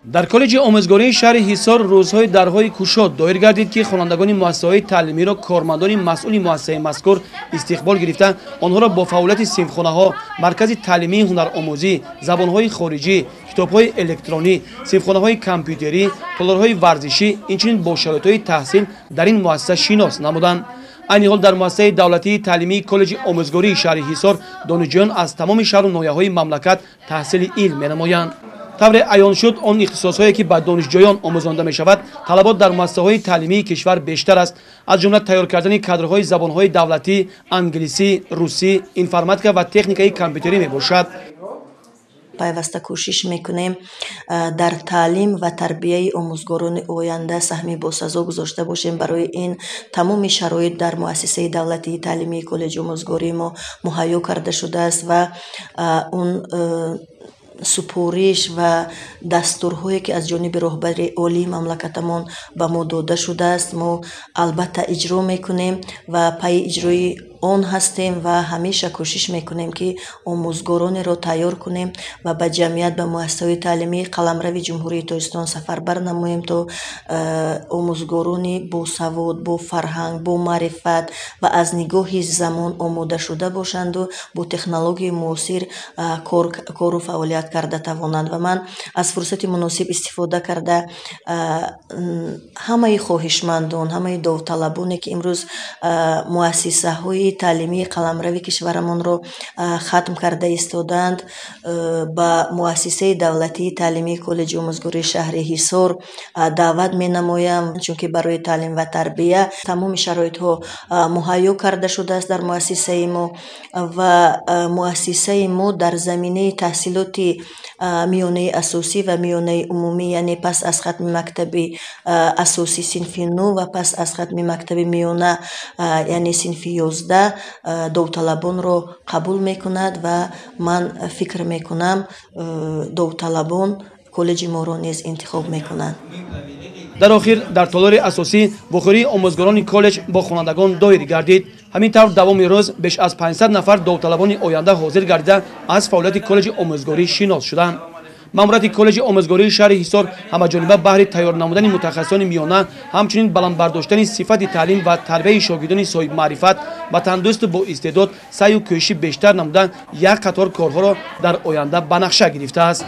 Дар коллеҷи омӯзгории шаҳри Ҳисор рӯзҳои дарҳои кушод доир гардид, ки хонандагони муассисаҳои таълимиро кормандони масъули муассисаи мазкур истиқбол гирифта, онҳоро бо фаъолияти синфхонаҳо, маркази таълимии ҳунаромӯзӣ, забонҳои хориҷӣ, китобҳои электронӣ, синфхонаҳои компютерӣ, толорҳои варзишӣ, инчунин бо шароитҳои таҳсил дар ин муассиса шинос намуданд. Айни ҳол дар муассисаи давлатии таълимии коллеҷи омӯзгории шаҳри Ҳисор донишҷӯён аз тамоми шаҳру ноҳияҳои мамлакат таҳсили илм менамоянд. Тавре аён шуд, он ихтисосҳое ки ба донишҷӯён омӯзонда мешавад, талабот дар муассисаҳои таълимии кишвар бештар аст, аз ҷумла тайёр кардани кадрҳои забонҳои давлатӣ, англисӣ, русӣ, информатика ва техникаи компютерӣ мебошад. Пайваста кӯшиш мекунем дар таълим ва тарбияи омӯзгорони оянда саҳми босазо гузошта бошем. Барои ин тамоми шароит дар муассисаи давлатии таълимии коллеҷи омӯзгории мо муҳайё карда шудааст ва он супориш ва дастурҳое, ки аз ҷониби роҳбари олии мамлакатамон ба мо дода шудааст, мо албатта иҷро мекунем ва пайи иҷрои он ҳастем ва ҳамеша кӯшиш мекунем, ки омӯзгоронеро тайёр кунем ва ба ҷамъият, ба муассисаҳои таълимии қаламрави Ҷумҳурии Тоҷикистон сафарбар намоем, то омӯзгорони босавод, бофарҳанг, бомаърифат ва аз нигоҳи замон омодашуда бошанду бо технологияи муосир кору фаъолият карда тавонанд. Ва ман аз фурсати муносиб истифода карда ҳамаи хоҳишмандон, ҳамаи довталабоне, ки имрӯз муассисаҳои таълимии қаламрави кишварамонро хатм карда истодаанд, ба муассисаи давлатии таълимии коллеҷи омӯзгории шаҳри Ҳисор даъват менамоям, чунки барои таълим ва тарбия тамоми шароитҳо муҳайё карда шудааст дар муассисаи мо. Ва муассисаи мо дар заминаи таҳсилоти миёнаи асосӣ ва миёнаи умумӣ, яъне пас аз хатми мактаби асосӣ синфи 9 ва пас аз хатми мактаби миёна, яъне синфи 11, довталабонро қабул мекунад ва ман фикр мекунам, довталабон коллеҷи моро низ интихоб мекунанд. Дар охир дар толори асосӣ вохӯрии омӯзгорони коллеҷ бо хонандагон доир гардид. Ҳамин тавр давоми рӯз беш аз 500 нафар довталабони оянда ҳозир гардида, аз фаъолияти коллеҷи омӯзгорӣ шинос шуданд. Маъмурияти коллеҷи омӯзгории шаҳри Ҳисор ҳамаҷониба баҳри тайёр намудани мутахассисони миёна, ҳамчунин баланд бардоштани сифати таълим ва тарбияи шогирдони соҳибмаърифат, ватандӯсту боистеъдод саъю кӯшиши бештар намуда, як қатор корҳоро дар оянда ба нақша гирифтааст.